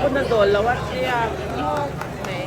Hun a dawl lo a hriat ngawt mai.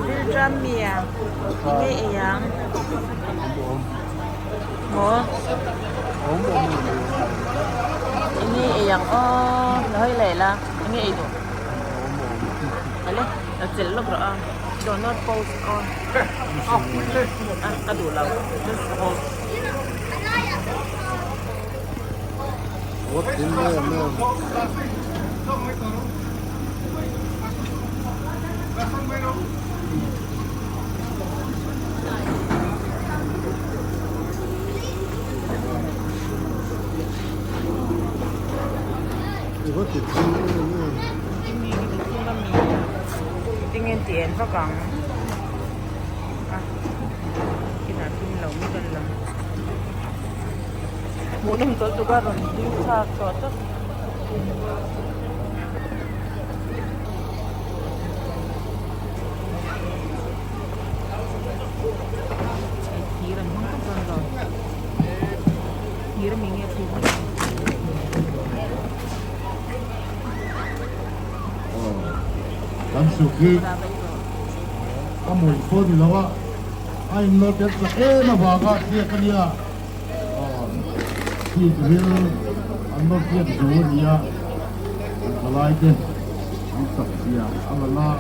Rilṭam mi a enge ei ang maw enge ei ang aw la hawi leh la enge ei duh ale la chelh lawk rawh a do not post aw a ka duh lo just hold. Tinge tih en vak ang a inah thim lo mai kan lang hmuhnawm tawh lutuk a rawn ding chhuak tawh tawp. Thir an hmang tawp dawn lo. sir ami nge thing Kan suk hi a mawih pawh ni lo a, a inlawr tel chak em avanga thliak a nia. Thik ril an nawr tliak zo a ni a, an thalai te an chak zia a lang a,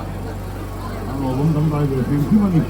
a lawmawm dangdai ve hrim hrim a ni.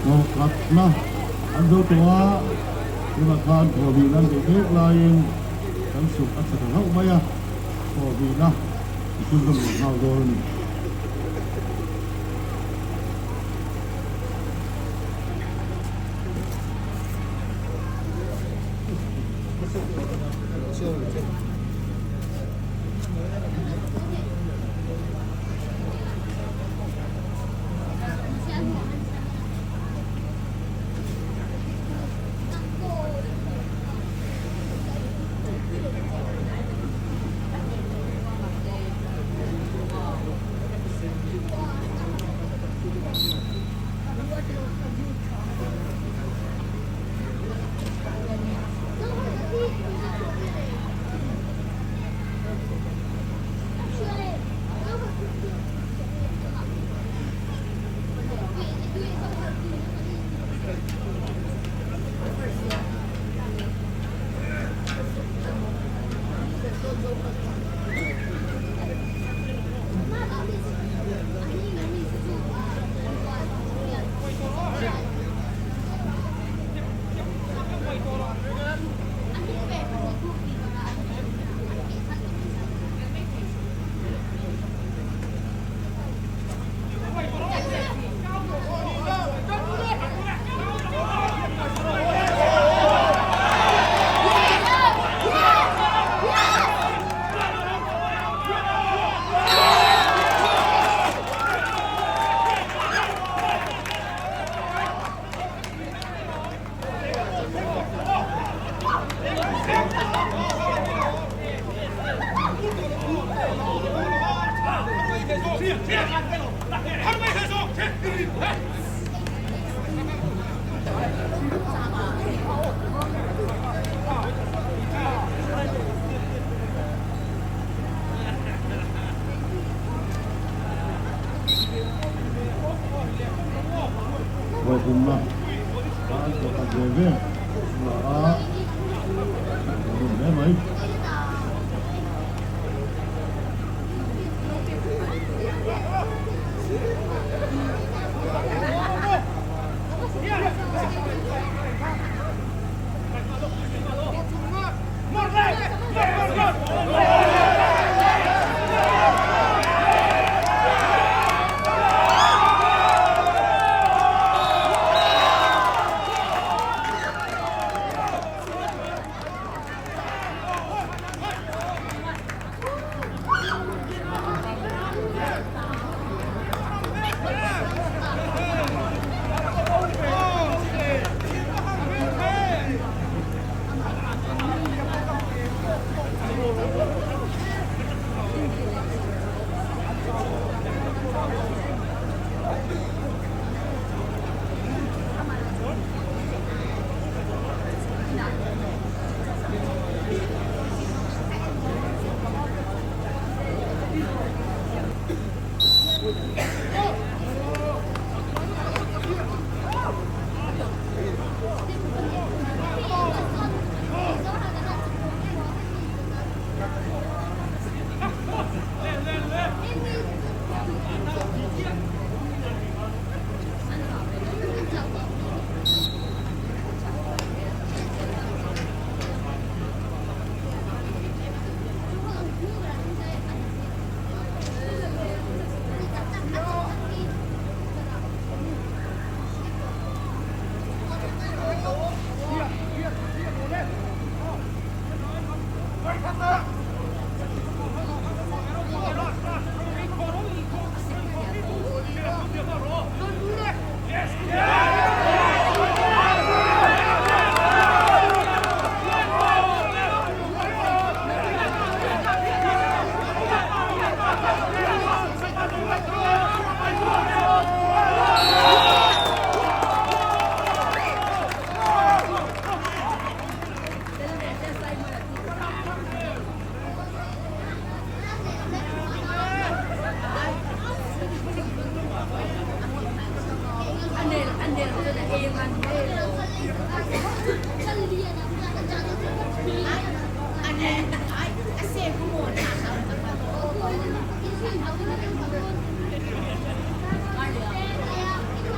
Thawkhatna an zo tawh a, tunah khan thawhbihna an neih mek laiin kan suk a chhe ta hlauh mai a, thawhbihna i chhunzawm leh nghal dawn a ni.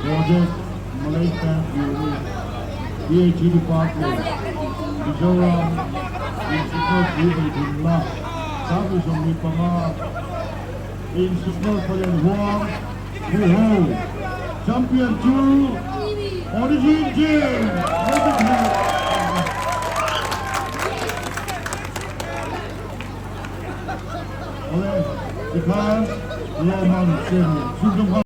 Project Management Unit, PHE Department, Mizoram Insukna Pui Beithumna 25 Insukna Palian Huang Huho Champion chu Origin Gym Awle tikhan lawmman sem chhunzawm nghal.